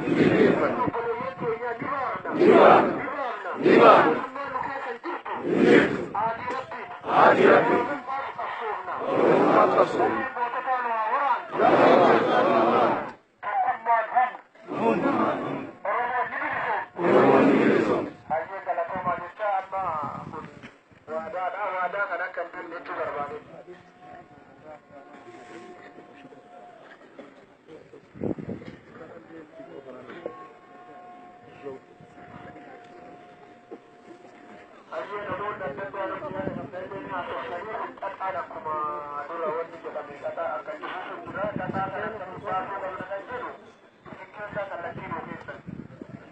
Obboleeyyan keenya ni baafna. Ni baafna. Oromummaan nu keessa hin jirtu. Haadii Rabbiiti. Oromummaaf qabsoofna. Lafeen goototaa nu haa waraantu. Tokkummaan humna. Oromoon ni bilisoomti. Hayyee galatoomaa jecha amma kun waadaadha. Waadaa kana akka hin diigne jechuu barbaade. Hayyee namoonni adda addaa irratti yaada qabdan illee haasofnanii kun xaxaan akkuma dura wanni jedhame xaxaa akka jirutu jira. Xaxaa kana akkamiin baasuu qabna kan jedhu isin keessaa kallattii nuu keessan.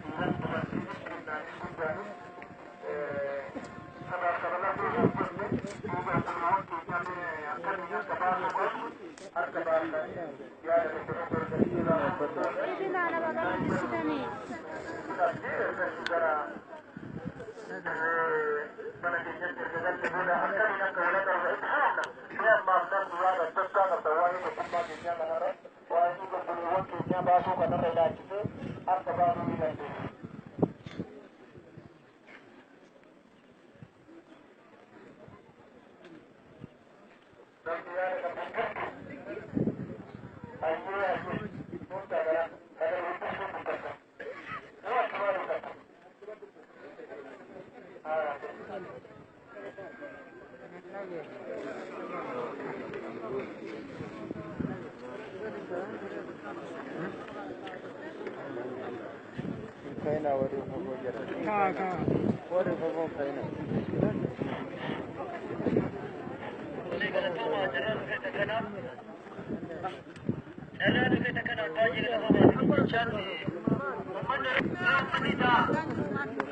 Dhiiras dubartiinis xinnaanis guddaanis sabaaf sabalammii hin jenne duuba obboleewwan keenyaa mee akkamiin akka baasuu qabnu harka baasanii yaada tokko tokko ergasii fudhannee ergasii gara mana keenyatti erga galle booda akkamiin akka wal agarru itti fufna. Mee ammaaf namni yaada adda addaa qabda waa'ee tokkummaa keenyaa kanarra waa'ee dhiiga obboleewwan keenyaa baasuu kanarra ilaalchisee harka baasuu ni dandeenya. Namni yaada qabdu hin jirtu. Hayyee hayyee nutti agara kana dubbisuu dubbatta. Yoo akkumaa dubbatta. Carraa dhufe kana baay'ee galatoomaa jechaan uummanni ta'a.